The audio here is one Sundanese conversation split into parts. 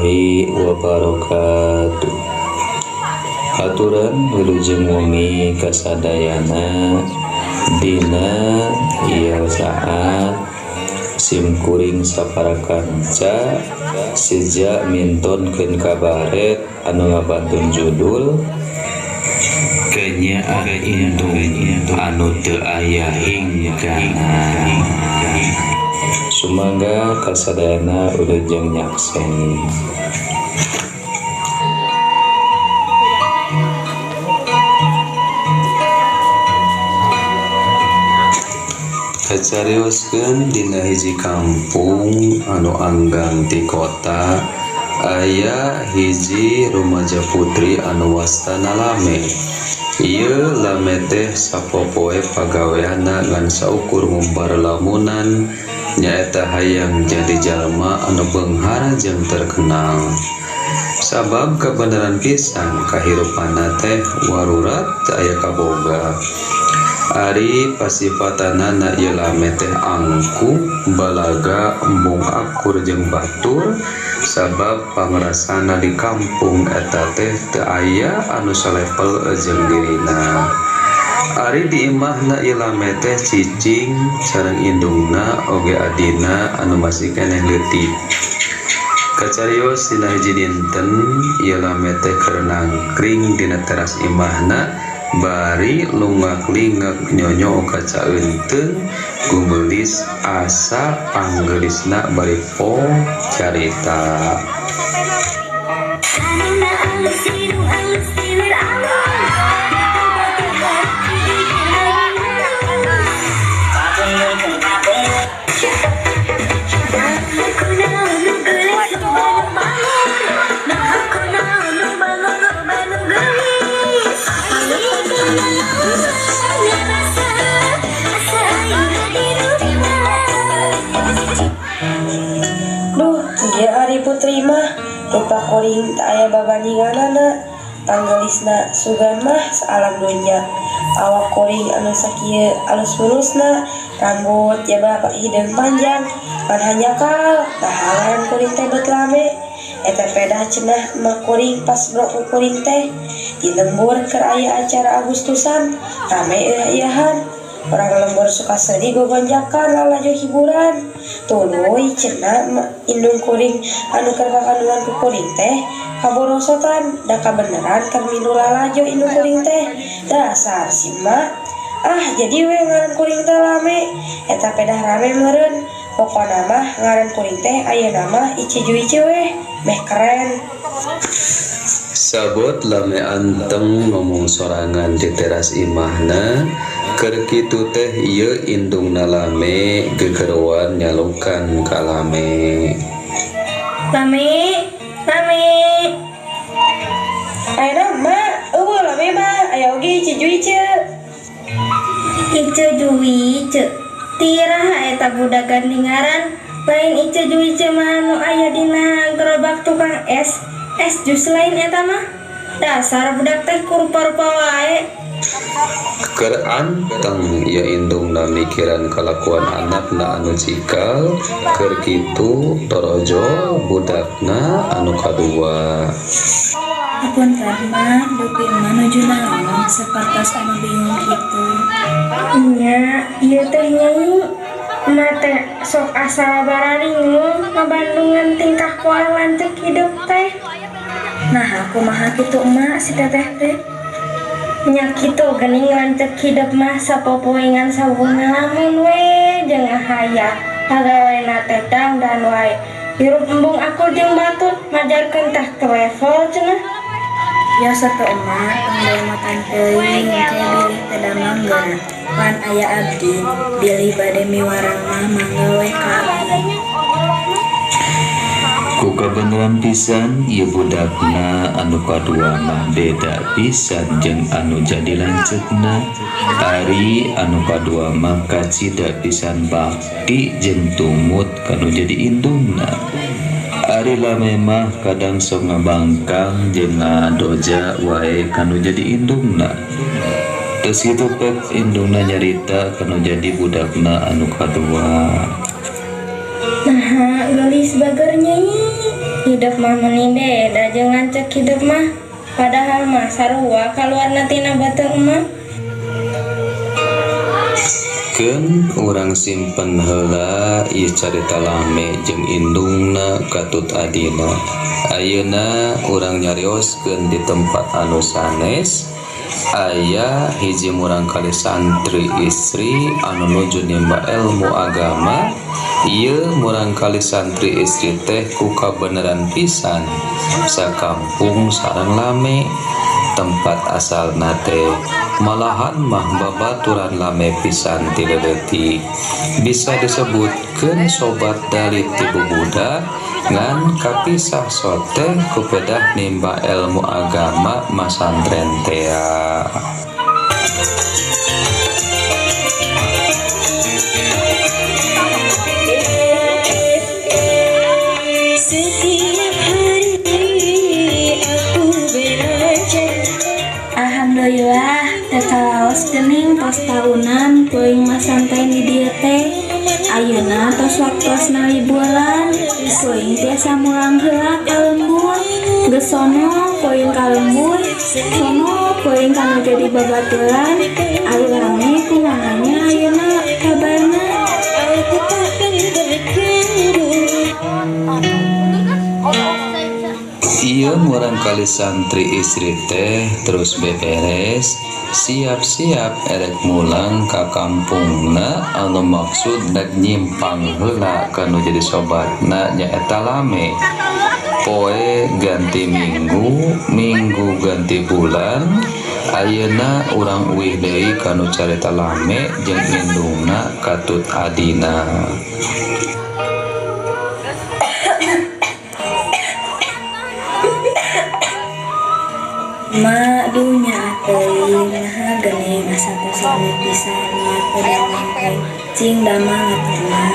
Warahmatullahi wabarakatuh. Aturan wilujeng wengi kasadayana dina ieu saat sim kuring sapara kanca seja mintonkeun kabaret anu ngabantun judul Kenyaah Indung anu teu aya hinggana. Sumangga kasadayana wilujeng nyakseni. Kacarioskeun dina hiji kampung anu anggang ti kota aya hiji rumaja putri anu wastana Lame. Ieu Lame teh sapopoe pagaweanna ngan saukur ngumbar lamunan nyaeta hayang jadi jalma anu beunghar jeung terkenal. Sabab kabeneran pisan kahirupanna teh warurat teu aya kaboga. Ari pasifatanana ieu Lame teh angkuh, balaga, embung akur jeung batur sabab pangrasana di kampung eta teh teu aya anu salevel jeung dirina. Ari di imahna ieu Lame teh cicing sareng indungna oge adina anu masih keneh leutik. Kacarios dina hiji dinten ieu Lame teh keur nangkring dina teras imahna bari lungak-lingak nyonyo kaca eunteung gumeulis asa panggelisna bari po carita. Duh, ieu ari putri mah rupa kuring teu aya babandinganana. Panggelisna sugan mah saalam dunya. Awak kuring anu sakieu alus mulusna, rambut jaba hideung panjang, ngan hanjakal. Naha ngaran kuring teh beut lame. Eta pedah cenah emak kuring pas brok ku kuring teh. Di lembur keur aya acara Agustusan, rame eueuh-eueuhan. Orang lembur suka sedih gogonjakan lalajo hiburan. Tuluy cenah indung kuring anu keur kakandungan ku kuring teh kaborosotan da kabeneran keur milu lalajo indung kuring teh. Dasar si emak. Ah, jadi we ngaran kuring teh lame. Eta pedah rame meureun. Pokona mah ngaran kuring teh ayeuna mah Ice Juice weh, meh keren. Sabot Lame anteng ngomong sorangan di teras imahna, keur kitu teh ieu indungna Lame gegeroan nyalukan ka Lame. Lame, Lame. Ayeuna mah eueuh Lame mah aya oge Ice Juice. Ice Juice. Tiraha eta budak gandingaran, lain Ice Juice mah anu aya dina gerobak tukang es. Es jus lain eta mah. Dasar budak teh kurupa-rupa wae. Keur anteng ieu indungna mikiran kalakuan anakna anu cikal, keur kitu torojo budakna anu kadua. Hapunten mah, dupi mah nuju naon sapertos anu bingung kitu. Nya, ieu teh nyai. Emak teh sok asa bararingung ngabandungan tingkah pola lanceuk hidup teh. Nah, kumaha kitu emak si teteh teh? Nya kitu geuning lanceuk hidup mah sapopoe ngan sawung ngalamun we jeung ngahaya. Pagawena teh dangdan wae. Hirup embung akur jeung batur majarkeun teh ke level cenah. Ya satu emak, tong demotan teuing ke bilih teu damang geuna. Pan aya abdi, bilih bade miwarang mah mangga we ka abdi. Ku kabeneran pisan ieu budakna anu kadua mah beda pisan jeung anu jadi lanceukna. Ari anu kadua mah kacida pisan bakti jeung tumut kanu jadi indungna. Ari Lame mah kadang sok ngabangkang jeung ngadoja wae kanu jadi indungna. Terus kitu pek indungna nyarita kanu jadi budakna anu kadua. Nah, gelis bager nyai. Hidup mah meuni beda jeung lanceuk hidup mah. Padahal mah sarua kaluarna tina beuteung emak. Keun urang simpen heula ieu carita Lame jeung indungna katut adina. Ayeuna urang nyarioskeun di tempat anu sanes aya hiji murangkali santri istri anu nuju nimba ilmu agama. Ieu murangkali santri istri teh ku kabeneran pisan sakampung sareng Lame tempat asalna teh malahan mah babaturan Lame pisan ti leutik bisa disebutkeun sobat dalit ti bubudak ngan kapisah soteh ku pedah nimba ilmu agama masantren tea. Setiap hari aku belajar. Alhamdulillah teh kalaos geuning tos taunan teuing masantren di dieu teh. Ayeuna tos waktosna liburan, kuring tiasa mulang heula ka lembur. Geus sono kuring ka lembur, sono kuring kana jadi babaturan. Ari Lame kumaha nya ayeuna kabarna? Aku takkan berkerut. Ieu murangkali santri istri teh terus beberes siap-siap erek mulang ka kampungna anu maksud rek nyimpang heula ka nu jadi sobatna nyaeta Lame. Poe ganti minggu, minggu ganti bulan, ayeuna urang uih deui ka nu carita Lame jeung indungna katut adina. Ma duh nyaah teuing naha geuning asa tos lami pisan ma teu damang teh cing damang atuh mah.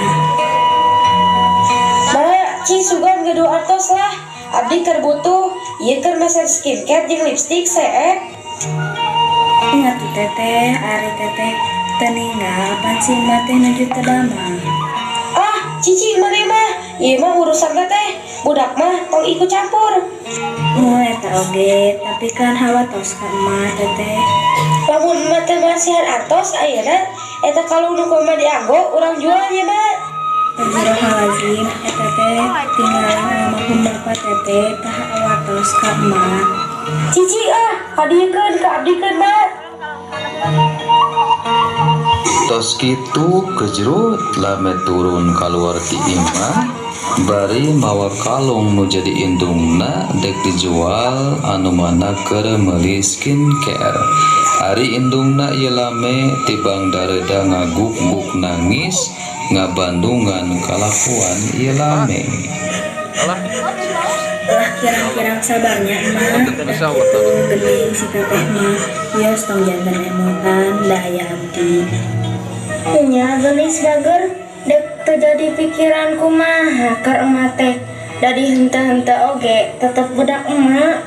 Ma cing sugan gaduh artos lah abdi keur butuh ieu keur meser skincare jeung lipstik seep. Atuh teteh ari teteh teu ninggal pan si emak teh nuju teu damang. Ah cicing maneh mah ieu mah urusan teteh budak mah tong ikut campur. Oh eta oge tapi kan hawatos ka emak teteh. Lamun emak teh masihan artos ayeuna eta kalung nu ku emak dianggo urang jual nya mak. Astagfirullahalazim eta teh tinggalan almarhum bapak teteh tah hawatos ka emak. Cici ah kadieukeun ka abdikeun mak. Tos kitu kejrut Lame turun kaluar ti imah bari mawa kalung nu jadi indungna dek dijual anu mana keur meuli skincare. Ari indungna ieu Lame tibang dareda ngaguk-guk nangis ngabandungan kalakuan ieu Lame. Lah kirang-kirang sabarnya emak kitu geuning si teteh mah wios tong janten emotan da aya abdi. Nya geulis bager dek teu jadi pikiran kumaha keur emak teh da di henteu-henteu oge tetep budak emak.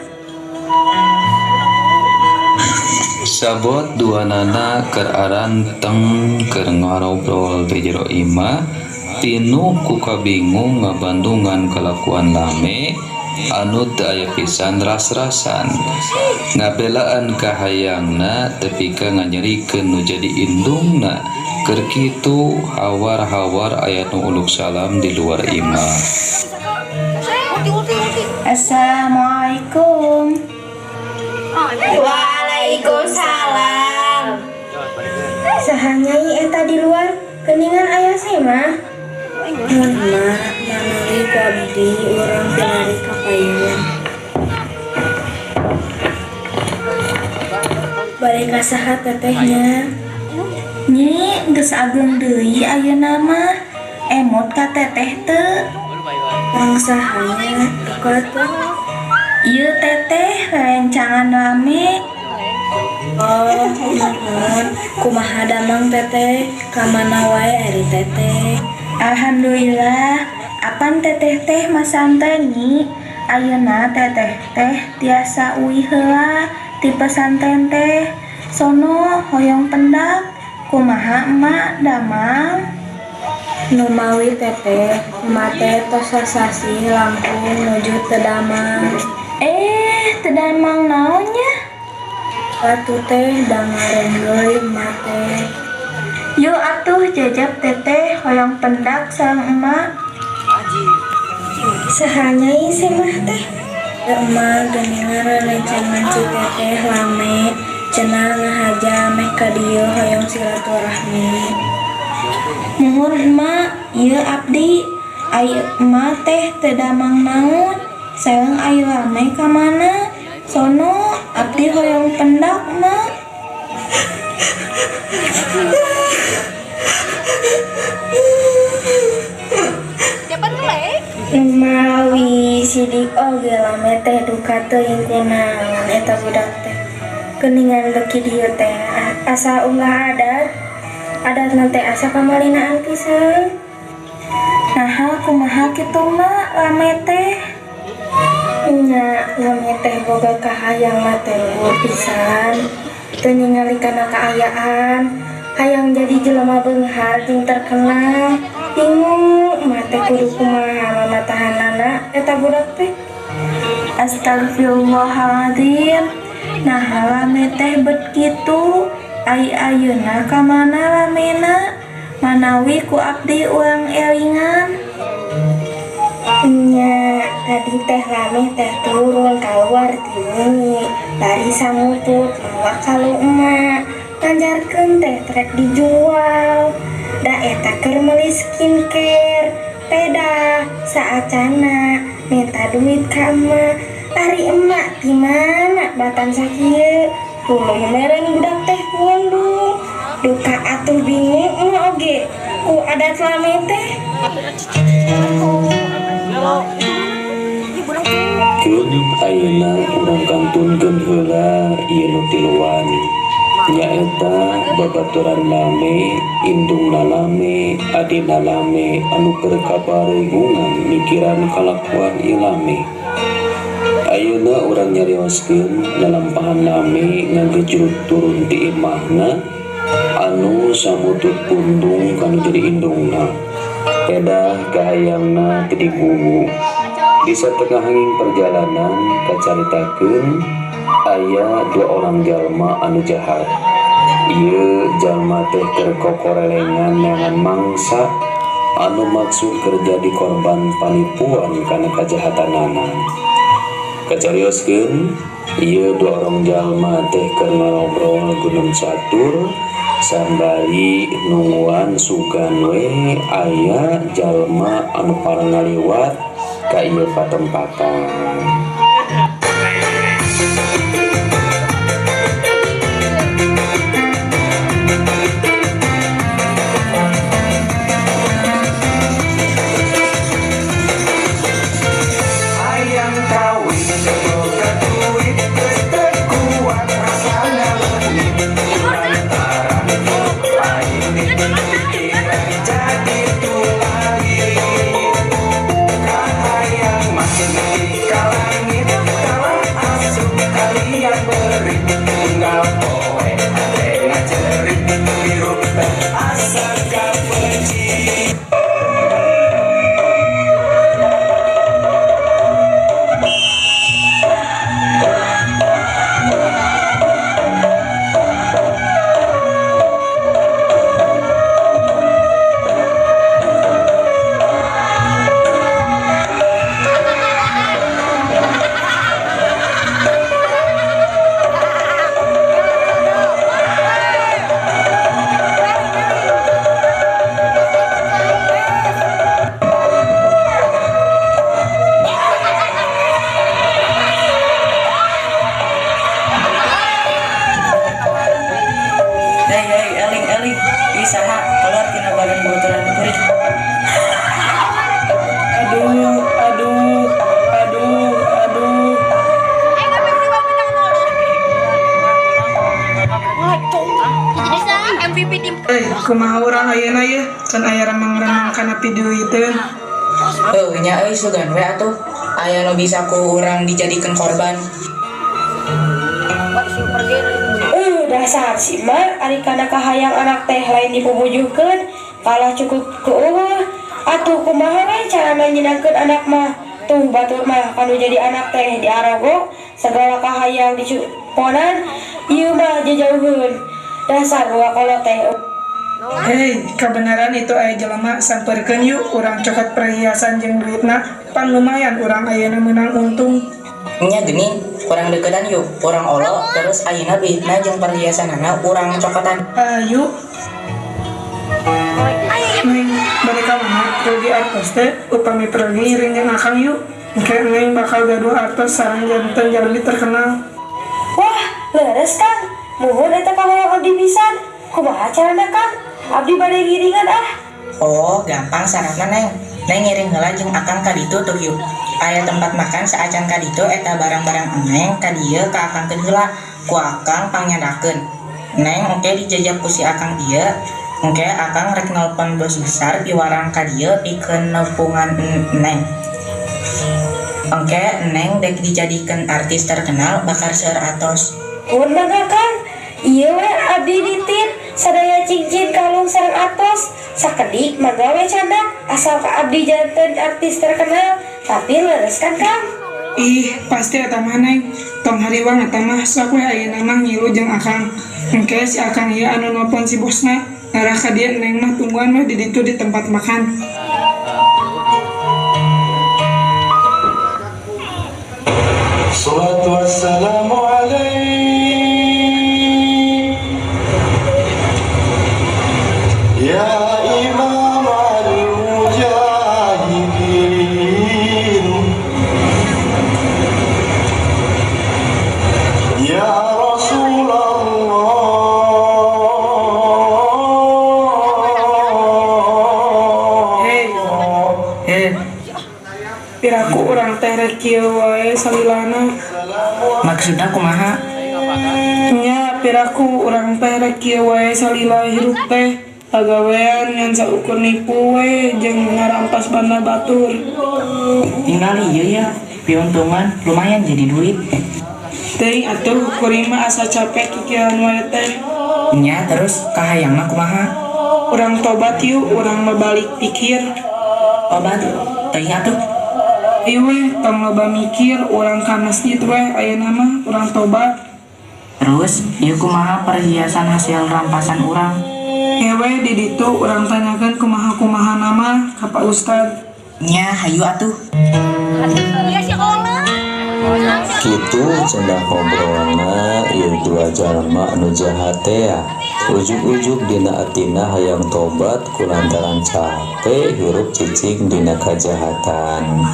Sabot duanana keur aranteng keur ngarobrol di jero imah pinuh ku kabingung ngabandungan kalakuan Lame anu teu aya pisan ras-rasan ngabelaan kahayangna tepi ka nganyerikeun nu jadi indungna keur kitu hawar-hawar aya nu uluk salam di luar imah. Assalamualaikum. Waalaikumsalam. Saha nyai eta di luar geuningan aya semah. Mun emak manuli ku abdi urang pilari ka payun. Bade ka saha tetehnya? Nyi geus ageung deui ayeuna mah emot ka teteh teu. Urang saha nya tuh? Ieu teteh rerencangan Lame. Oh, nuhun. Kumaha damang teteh? Ka mana wae ari teteh? Alhamdulillah, apan teteh teh masantren nyi. Ayeuna teteh teh tiasa uih heula ti pesantren teh. Sono hoyong pendak kumaha emak damang? Numawi teteh, emak teh tos sasasih langkung nuju teu damang. Eh, teu damang naon nya? Atuh teh da ngarenggeuy emak teh. Yuk atuh jajab teteh hoyong pendak sareng emak. Saha Nyai Semah teh? Emak geuningan rerencangan si teteh lame cenah ngahaja meh ka dieu hoyong silaturahmi. Muhun emak, ieu abdi. Ai emak teh teu damang naon? Sareng ai lame ka mana? Sono abdi hoyong pendak emak. Mawi sidik oge lame teh duka teuing kunaon eta budak teh. Geuningan beuki dieu teh asa unggah adat. Adatna teh asa pamalinaan pisan. Naha kumaha kitu mak lame teh? Nya lame teh boga kahayang mah teh luhur pisan. Teu ningali kana kaayaan, hayang jadi jelema beunghar jeung terkenal. Bingung emak teh kudu kumaha mamatahanana eta budak teh. Astagfirullahaladzim. Naha lame teh bet kitu? Ai ayeuna ka mana lamena? Manawi ku abdi urang elingan. Nya tadi teh lame teh turun kaluar ti bumi bari samutut mawa kalu emak ngajarkeun teh trek dijual da eta keur meuli skincare pedah saacana minta duit ka emak. Ari emak di mana batan sakieu tuluy meren budak teh pundung duka atuh bingung emak oge ku adat lame teh. Keun ayeuna urang kantunkeun heula ieu nu tiluan, nyaeta babaturan lame, indungna lame, adina lame anu keur kabaregungan mikiran kalakuan ieu lame. Ayeuna urang nyarioskeun lalampahan lame ngagejrut turun ti imahna anu samutut pundung kanu jadi indungna. Pedah kahayangna teu digugu. Di satengahing perjalanan kacaritakeun aya dua orang jalma anu jahat. Ieu jalma teh keur kokorelengan neangan mangsa anu maksud keur jadi korban panipuan kana kajahatanana. Kacarioskeun ieu dua orang jalma teh keur ngarobrol gunung catur sambari nungguan sugan we aya jalma anu parang ngaliwat ka ieu patempatan. Hayang kawin boga duit geus teu kuat rasana leungit lantaran aing pikiran jadi tulangit kahayang makin tinggi ka langit kalah asup kalian beurit unggal poe hate ngacerit hirup teh asa kapeuncit. Hei hei eling eling, ih saha keluar tina badan babaturan kuring. Aduh aduh aduh aduh. Eh, kumaha urang ayeuna yeuh? Can aya remang-remang kana piduiteun. Heuh nya euy sugan we atuh. Aya nu bisa ku urang dijadikeun korban. Dasar si emak ari kana kahayang anak teh lain dipupujuhkeun Kalah cukup keueuh. Atuh kumaha we carana nyenangkeun anak mah? Tuh batur mah kanu jadi anak teh diarogo segala kahayang dicuponan ieu mah jajauheun. Dasar boga kolot teh. Hei, kebenaran itu aya jelema, samperkeun yuk urang cokot perhiasan jeung duitna, pan lumayan urang ayeuna meunang untung. Nya geuning, urang deukedan yuk, urang olo terus ayeuna duitna jeung perhiasanana urang cokotan. Ayo. Neng, bade ka mana? Pergi artos teh, upami pergi ngiring jeung akang yuk. Engke neng bakal gaduh artos sareng janten jalmi terkenal. Wah, leres Kang. Muhun eta kahoyong abdi pisan. Kumaha carana Kang? Abdi bade ngiringan ah. Oh, gampang syaratna Neng. Neng ngiring heula jeung akang ka ditu tuh yuk. Aya tempat makan saacan ka ditu eta barang-barang neng ka dieu ka akangkeun heula. Ku akang pangnyandakeun. Neng engke dijajab ku si akang ieu. Engke akang rek nelpon bos besar piwarang ka dieu pikeun nepungan neng. Engke neng dek dijadikeun artis terkenal bakal seueur atos. Mun mangga Kang. Ieu we abdi nitip sadaya cincin kalung sareng atos. Sakedik mangga we candak asal ka abdi janten artis terkenal. Tapi leres kan Kang? Ih, pasti eta mah Neng. Tong hariwang eta mah sok we ayeuna mah ngilu jeung akang. Engke si akang ieu anu nelpon si bosna. Ngarah ka dieu neng mah tungguan we di ditu di tempat makan. Salatu wassalamu alaik ya imam al-mujahidin ya Rasulullah. Hei, Eh, piraku urang teh rek kieu wae salilana. Maksudna kumaha? Nya piraku urang teh rek kieu wae salila hirup teh. Pagawean ngan saukur nipu we jeung ngarampas banda batur. Tinggal ieu ya, piuntungan lumayan jadi duit. Teuing atuh kuring mah asa capek kikieuan wae teh. Nya terus kahayangna kumaha? Urang tobat yuk, urang mah balik pikir. Tobat, teuing atuh. Ieu we tong loba mikir, urang ka masjid we ayeuna mah urang tobat. Terus, ieu kumaha perhiasan hasil rampasan urang? Ewe di ditu urang tanyakeun kumaha-kumaha nama ka Pak Ustad. Nya hayu atuh. Kitu cenah ngobrolna ieu dua jalma anu jahat teh. Ujug-ujug dina atina hayang tobat kulantaran capek hirup cicing dina kajahatan.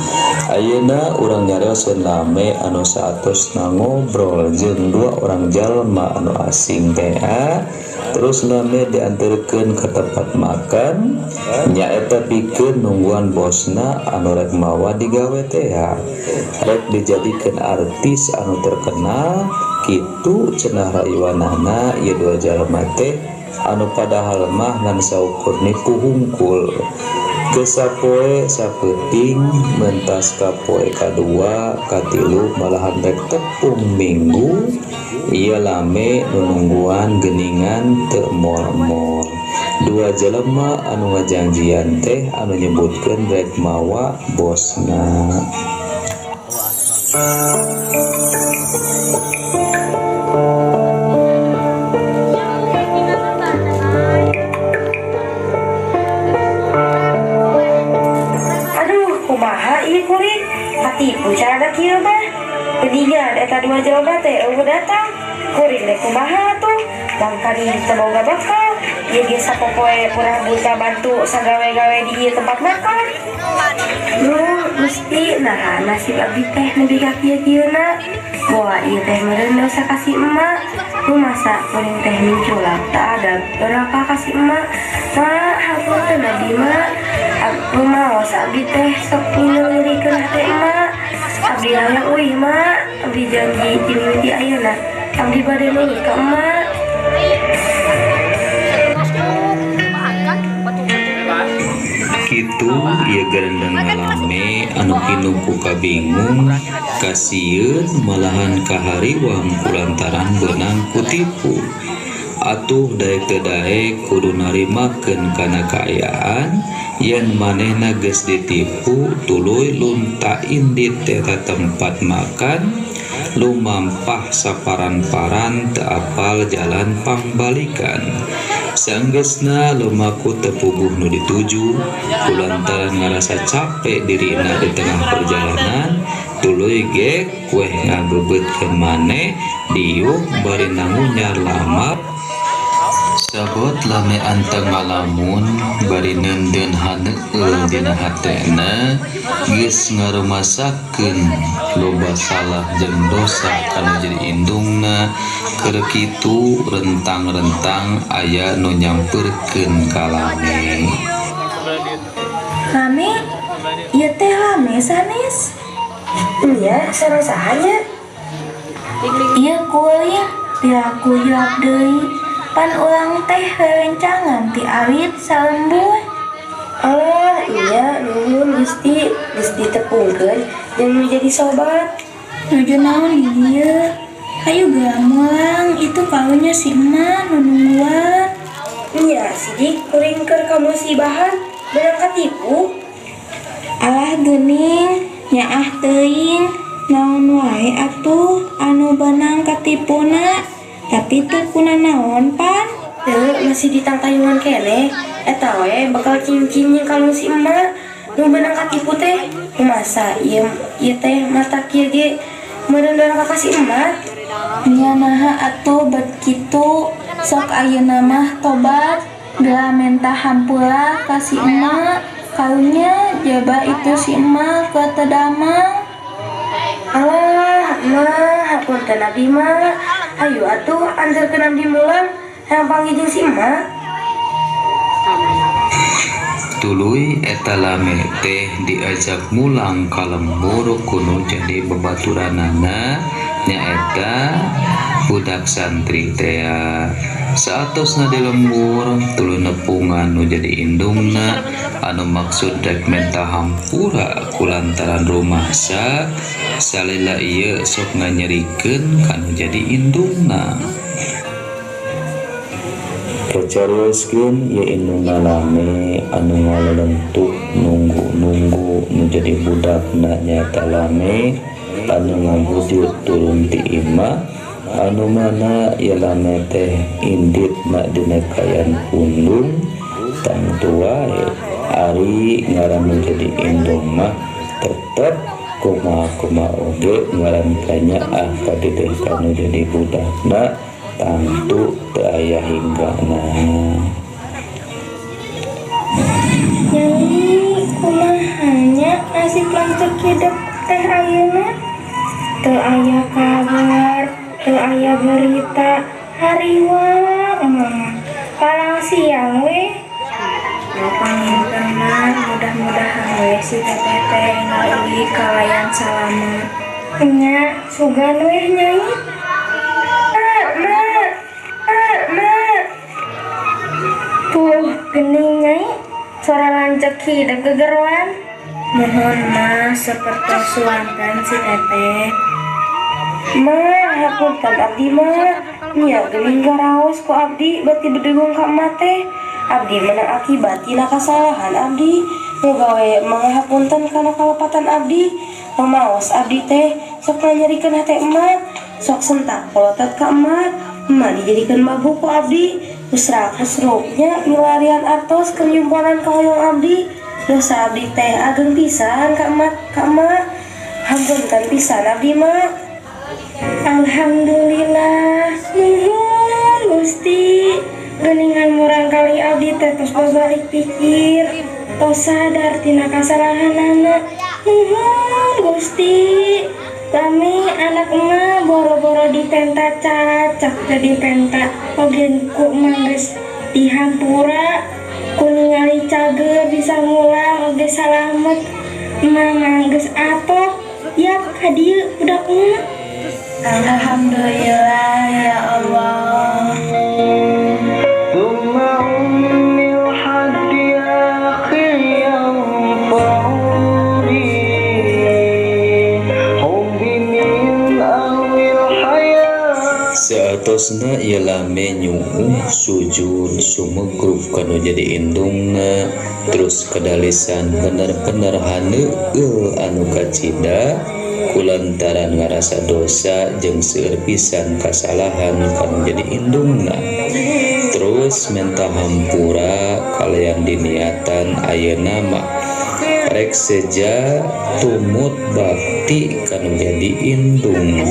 Ayeuna urang nyarioskeun lame anu saatosna ngobrol jeung dua orang jalma anu asing teh. Terus lame diantarkeun ke tempat makan nyaeta pikeun nungguan bosna anu rek mawa digawe teh. Rek dijadikeun artis anu terkenal kitu cenah rayuanana ieu dua jalma teh anu padahal mah ngan saukur nipu hungkul. Geus sapoe sapeuting mentas ka poe kadua katilu malahan rek tepung minggu ieu lame nu nungguan geuningan teu mol-mol. Dua jelema anu ngajanjian teh anu nyebutkeun rek mawa bosna. Aduh, kumaha ieu kuring? Katipu carana kieu mah. Geuningan eta dua jelema teh eueuh datang. Kuring teh kumaha atuh? Mangkani teu boga bekal. Ieu ge sapopoe purah buta bantu sagawe-gawe di ieu tempat makan. Duh, Gusti, nah nasib abdi teh nepi ka kieu-kieuna. Boa ieu teh meureun dosa ka si emak. Kumasa kuring teh minculak tak ada berapa ka si emak. Mak, hapunten abdi mak. Aku maos abdi teh sok ngingelirikeun hate emak. Abdi hayang uih mak, abdi janji ti mimiti ayeuna abdi bade nurut ka emak. Kitu ieu gerendeng ngalame anu pinuh ku kabingung kasieun malahan kahariwang kulantaran beunang kutipu. Atuh daek teu daek kudu narimakeun kana kaayaan yen manehna geus ditipu tuluy lunta indit eta tempat makan lumampah saparan-paran teu apal jalan pangbalikan. Saenggeusna lumaku teu puguh nu dituju kulantaran ngarasa capek dirina di tengah perjalanan tuluy gek weh ngabebeutkeun maneh diuk bari nangunyar lamap. Sabot lame anteng ngalamun bari neundeun haneueul dina hatena geus ngarumasakeun loba salah jeung dosa kana jadi indungna keur kitu rentang-rentang aya nu nyamperkeun ka lame. Lame ieu teh lame sanes? Nya sareng saha nya? Ieu kuring piraku hilap deui. Pan urang teh rerencangan ti awit salembur. Alah iya nuhun Gusti geus ditepungkeun jeung nu jadi sobat. Nuju naon di dieu? Hayu geura mulang itu karunya si emak nu nungguan. Nya sidik kuring keur kamusibahan beunang katipu. Alah geuning nyaah teuing naon wae atuh anu beunang katipuna. Tapi teu kunanaon pan? Teu masih ditangtayungan keneh eta we bakal cincin jeung kalung si emak nu beunang katipu teh. Masa ieu ieu teh mata kieu ge meureun doraka ka si emak. Nya naha atuh bet kitu sok ayeuna mah tobat geura menta hampura ka si emak karunya jaba itu si emak ke teu damang. Alah mah hapunten abdi mah. Hayu atuh anterkeun abdi mulang hayang panggih jeung si emak. Tuluy eta lame teh diajak mulang ka lembur kuno jadi babaturanana nyaeta budak santri tea. Saatosna di lembur tuluy nepungan nu jadi indungna anu maksud rek menta hampura kulantaran rumasa salila ieu sok nganyerikeun kanu jadi indungna. Kacarioskeun ieu indungna lame anu ngalelentuk nunggu-nunggu nu jadi budakna nyaeta lame anu ngabujut turun ti imah anu mana ieu lame teh inditna dina kayan pundung tangtu wae ari ngaran nu jadi indung mah tetep kumaha-kumaha oge ngaran kanyaah ka dedeh kanu jadi budakna tangtu teu aya hinggana. Nyai kumaha nya nasib lanceuk hidup teh ayeuna? Teu aya kabar, teu aya berita, hariwang mah palang siang we. Panginten mah mudah-mudahan we si teteh teh ngaleuwih kalayan salamet. Nya sugan we nyai. Tuh gening nyai, suara lanceuk hidup gegeroan. Mohon mah sapertos suanten si teteh. Mah hapunten abdi mah. Nya geuning garaos ku abdi beuti bedegung ka emak teh. Abdi menang akibat tina kasalahan abdi. Muga we mah hapunten kana kalepatan abdi. Mamaos abdi teh sok nganyerikeun hate emak, sok sentak polotot ka emak. Emak dijadikeun mabuk ku abdi. Usra kusruknya milarian artos keur nyumponan ka hoyong abdi. Dosa abdi teh ageng pisan ka emak ka emak. Hapunten pisan abdi mah. Alhamdulillah. Nuhun Gusti. Geuningan murang kali abdi teh tos babalik pikir, tos sadar tina kasalahanana. Nuhun Gusti. Lami anak emak boro-boro dipenta cacak teh dipenta oge ku emak geus dihampura ku ningali cager bisa mulang oge salamet. Emak mah geus atok yak ka dieu budak emak. Alhamdulillah ya Allah. Saatosna ieu lame nyuuh Sujud sumegruk kanu jadi indungna, terus kedalisan bener-bener haneueul anu kacida kulantaran ngarasa dosa jeung seueur pisan kasalahan kanu jadi indungna, terus menta hampura kalayan diniatan ayeuna mah rek seja tumut bakti kanu jadi indung.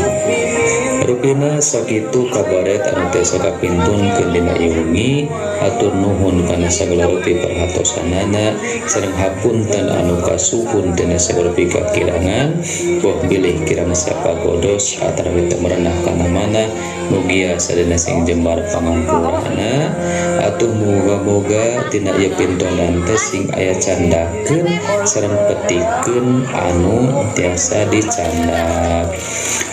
Rupina sakitu kabaret anu tiasa kapintunkeun dina ieu wengi. Hatur nuhun kana sagala rupi perhatosanana sareng hapunten anu kasuhun tina sagala rupi kakirangan. Boh bilih kirang sapagodos atanapi teu merenah kana mana, mugia sadayana sing jembar pangampurana. Atuh muga-muga tina ieu pintonan teh sing aya candakeun sareng petikeun anu tiasa dicandak.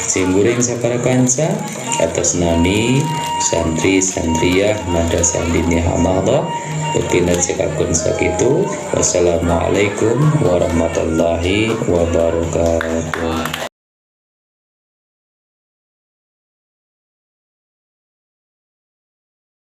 Simkuring sapara kanca atas nami santri santriah Madrasah Diniyah An-Nahdhah pepina cekakun sakitu. Wassalamualaikum warahmatullahi wabarakatuh.